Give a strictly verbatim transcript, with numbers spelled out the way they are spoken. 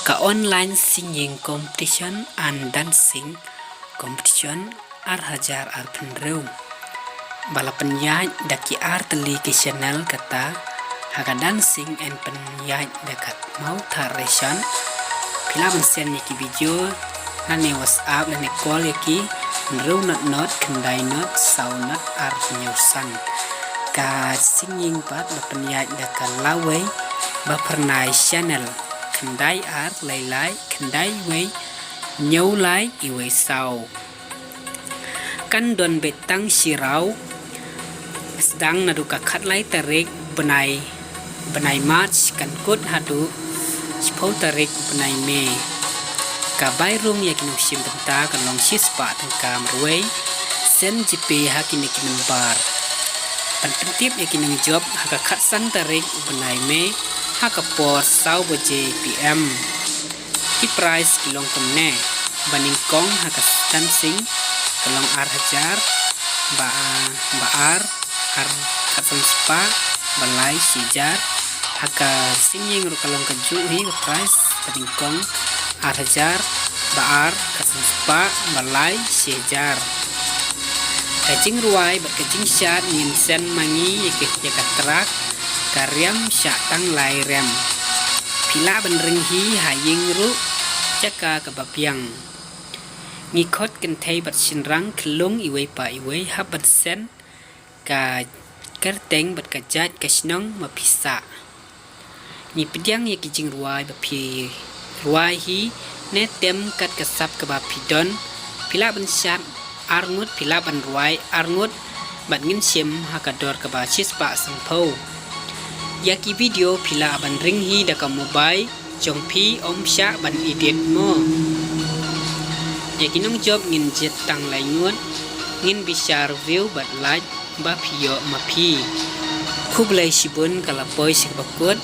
Ka online singing competition and dancing competition ar hajar arphew hynriew ba la pynïaid da ki artylli ki channel kata ha ka dancing yn pynïaid da ka Mawthadraishan. Phi lah ban send ïa ki video lane WhatsApp lane call ïa ki hynriew not not khyndai not saw not ar hynñiew san. Ka singing pat ba pynïaid da ka Lawei Baphyrnai channel khyndai ar lai lai khyndai wei hynñiew lai iwei saw. Kan don beit tang shi round, sdang naduh ka khatlai tarik bnai bnai March kan kut haduh shiphew tarik bnai May. Ka bai rung ïa ki nongshim bynta kan long shispah tyngka marwei, send GPay ha kine ki number. Ban pyntip ïa ki nongjop ha ka khatsan tarik bnai May ha ka por saw baje PM. Ki prize ki long kumne: ba nyngkong ha ka dancing ka long ar hajar, ba, ba ar ar khatsan spah, ba lai shi hajar. Ha ka singing ruh ka long kajuh hi ka prize, ba nyngkong ar hajar, ba ar khatsan spah, ba lai shi hajar. Ka jingrwai bad ka jingshad ngin send ma ngi ïa ka, ïa ka track Ka Riam Shah Tang Lai Riam. Phi lah ban ring hi ha ïing ruh jaka kaba biang. Ngi khot kynthei bad shynrang khyllung iwei pa iwei hap ban send ka kyrteng bad ka jait ka shnong ma phi sah. Ngi pdiang ïa ki jingrwai ba phi rwai hi ne tem kat ka sap kaba phi don. Phi lah ban shad ar ngut, phi lah ban rwai ar ngut bad ngin shim ha ka dor kaba shispah sanphew. Ïa ki video phi lah ban ring hi da ka mobile jong phi, ym shah ban edit mo. Ïa ki nongjop ngin jied tang lai ngut, ngin bishar view bad like ba phi ïoh ma phi. Khublei shibun, ka la poi sha kaba kut.